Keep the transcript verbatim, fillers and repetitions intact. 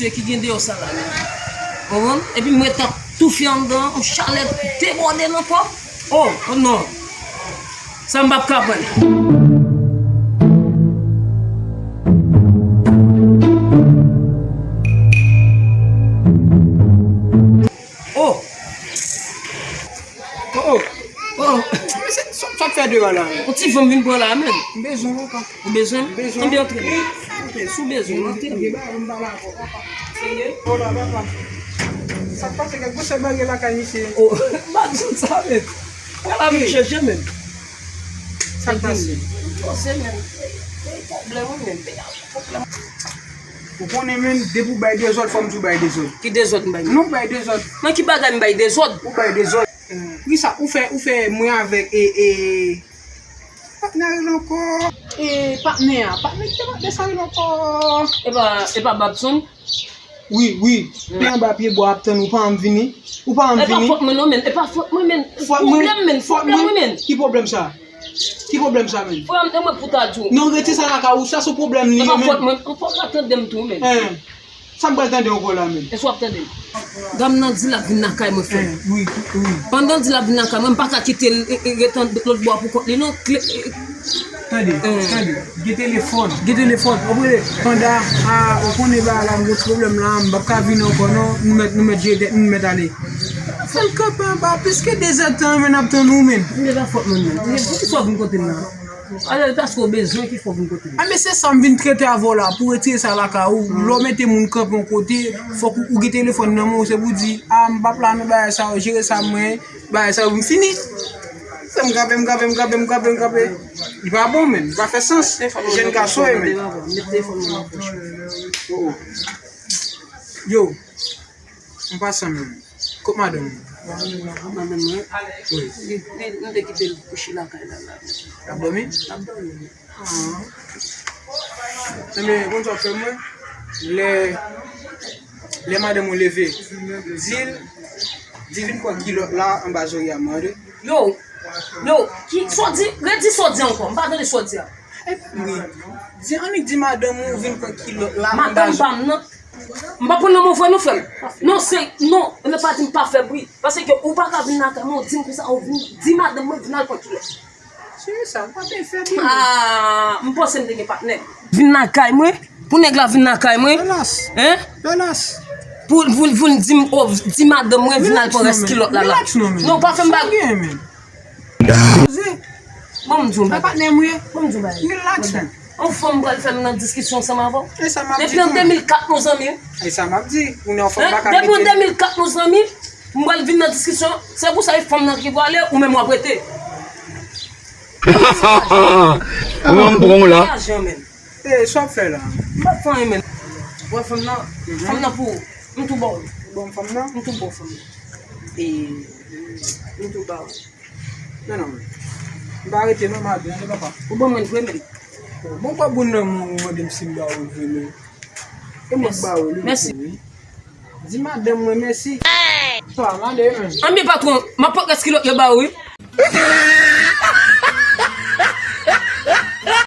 Ki gen deyò sa la menm. Konprann? Epi m ret ap toufe anndan, yon chalè debòde nan kò m. Oh, oh non. Sa m p ap ka pran. Oh! Oh, oh, oh. Sa, sa k fè deyò la? Yon ti van m vin pran la menm. M bezwen w ankò. Ou bezwen? M bezwen. Anben antre. Antre, si w bezwen, antre. Antre, ba, m pale avè w, papa. Serye? Oh la, papa. Sa k pase, kèk gwosè bagay lakay misye. Oh, m pa di w sa menm. Pral avè m chèche menm. Sa k pase? Koze menm. Pwoblèm wi menm. Pwoblèm. Ou konnen menm, depi w bay dezòd, fò m di w bay dezòd. Ki dezòd m bay? Non, w bay dezòd. Nan ki bagay m bay dezòd? Ou bay dezòd. Poukisa ou fè, ou fè mwen avèk, e, e, patnè a rele ankò? E, patnè a, patnè, ki te patnè sa rele ankò? E pa, e pa Babson? Wi, wi. Mwen anba pye bwa ap tann ou, pa janm vini. Ou pa janm vini. E pa fòt mwen non, menn. E pa fòt mwen, menn. Pwoblèm, menn. Pwoblèm, wi, menn. Ki pwoblèm sa? Ki pwoblèm sa menm? Frè m, e mwen pou ta di w. Non, rete sa lakay ou, sa se pwoblèm li ye menm. E pa fòt mwen, fò w ka tande m tou menm. Sa m pral tande ankò la menm? Èske w ap tande m? Dam nan di l ap vin lakay mwen frè m. Wi, wi. Pandan l di l ap vin lakay mwen, m pa ka kite l, e, e, ret lòt bò a pou kont li non. Tande, tande. Gen telefòn. Gen telefòn. Ou konnen, panda, a, ou konnen bagay la, m gen ti pwoblèm la, m p ap ka vini ankò non. Nou mèt, nou mèt jere tèt nou, nou mèt ale. Fè l kanpe anba plis ke dezèdtan, men n ap tann ou, men. Men pa fòt mwen, men. Poukisa w vin kote m la? Alò, e paske w bezwen ki fè w vin kote m. A, men se sa m vin trete avè w la, pou retire sa lakay ou. Lè w mete moun kanpe yon kote, fòk ou, ou gen telefòn nan men w, se pou di, a, m p ap la non bagay sa yo, jere sa mwen, bagay sa yo, m fini. Se m kanpe, m kanpe, m kanpe, m kanpe, m kanpe. Li pa bon, men. Li pa fè sans. Jèn gason, e, men. Oh, oh. Yo, m pasan, men. Kot madanm ou? Madanm mwen? Wi. Li, li, nou te kite l kouche lakay la, la. L ap dòmi? L ap dòmi. Ah. Enben, konn sa w fè mwen? Lè, lè madanm ou leve, di l, di vin pran kilòt la anba zòrye a mwen, tande. Yo, yo, ki, sa w di, redi sa w di ankò, m pa tande sa w di a. Epi, di, annik di madanm ou vin pran kilòt la anba zòrye. Madanm pa m nan. M pa pran nan mo vre non, frè m. Non, se, non, e pa di m pa fè bri. Paske ou pa ka vin lakay mwen, ou di m konsa, ou vin, di madanm mwen vin al pran kilòt. Se sa, m pa te fè bri. Ah, m panse m te gen patnè. Vin lakay mwen, pou nèg la vin lakay mwen. Relax. Hein? Relax. Pou, pou, pou l di m, oh, di madanm mwen vin al pran rès kilòt la, la. Relax non, men. Non, pa fè m bagay. Sa gen, men? Poze. Ban m di w yon bagay. Patnè m ye. Ban m di w yon bagay. Relax, men. Yon fanm pral fè m nan diskisyon ansanm avè w. E sa m ap di tou. Depi an de mil kat nou zanmi, wi. E sa m ap di. Ou nan yon fanm pa ka mete. Depi an de mil kat nou zanmi, m pral vin nan diskisyon. Se pou sa e fanm nan ki prale, ou menm w ap rete. Ou menm pran w la. Ajan, men. E, sa w ap fè la? M pa fè anyen, men. Wè fanm nan, fanm nan pou ou. M tou ba w li. Ou ban m fanm nan? M tou ba w fanm nan. E, m tou ba w. Non, non, men. M pa rete non, madanm, tande papa. Ou ban mwen l vre, men. Bon, pa bon nan mwen, ou mande m si m ba ou l vre, men. E mwen k ba ou l, wi. Mèsi. Di madanm mwen mèsi. Sa, mande, men. Anben, patwon, m ap pot rès kilòt yo ba ou, wi.